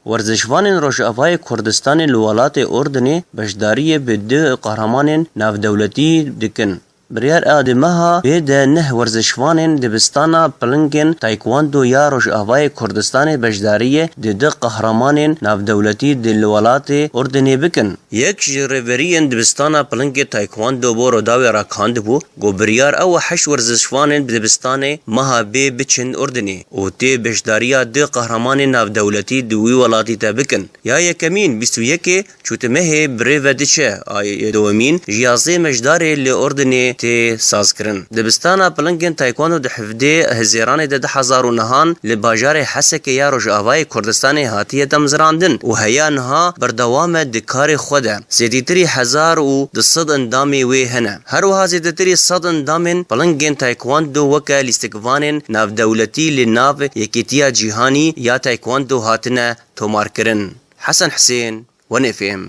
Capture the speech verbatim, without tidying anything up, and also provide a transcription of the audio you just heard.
Werzişvanên Rojavayê Kurdistanê li welatê Urdinê beşdariyê bi du qehremanên navdewletî dikin. Biryar a di meha bê de neh werzişvanên dibistana pilingên taekwondo ya Rojavayê Kurdistanê beşdariyê di du qehremanên navdewletî di li welatê Urdinê bikin. Yek ji rêveriyên dibistana pilingê taekwondo bo Rûdawê ragihandibû ku biryar ew e heşt werzişvanên dibistanê meha bê biçin Urdinê û tê beşdariya du qehremanên navdewletî di wî welatî de bikin. Ya yekemîn bîst û yekê Çûtîmehê bi rê ve diçe, a yê dewemîn ji yazdehê Meşdarê li Urdinê tê sazkirin. Dibistana pilingên taekwondo di hevdeh Hezêranê de du hezar û nehan li bajarê Hesekê ya Rojavayê Kurdistanê hatiye damezrandin û heya niha berdewam e di karê xwe de. Zêdîtirî hezar û du sed endamê wê hene. Her wiha zêdetirî sed endamên pilingên taekwondo weke lîstikvanên navdewletî li nav Yekîtiya Cîhanî ya Taekwondo hatine tomarkirin. Hesen Hisên, Wen F M.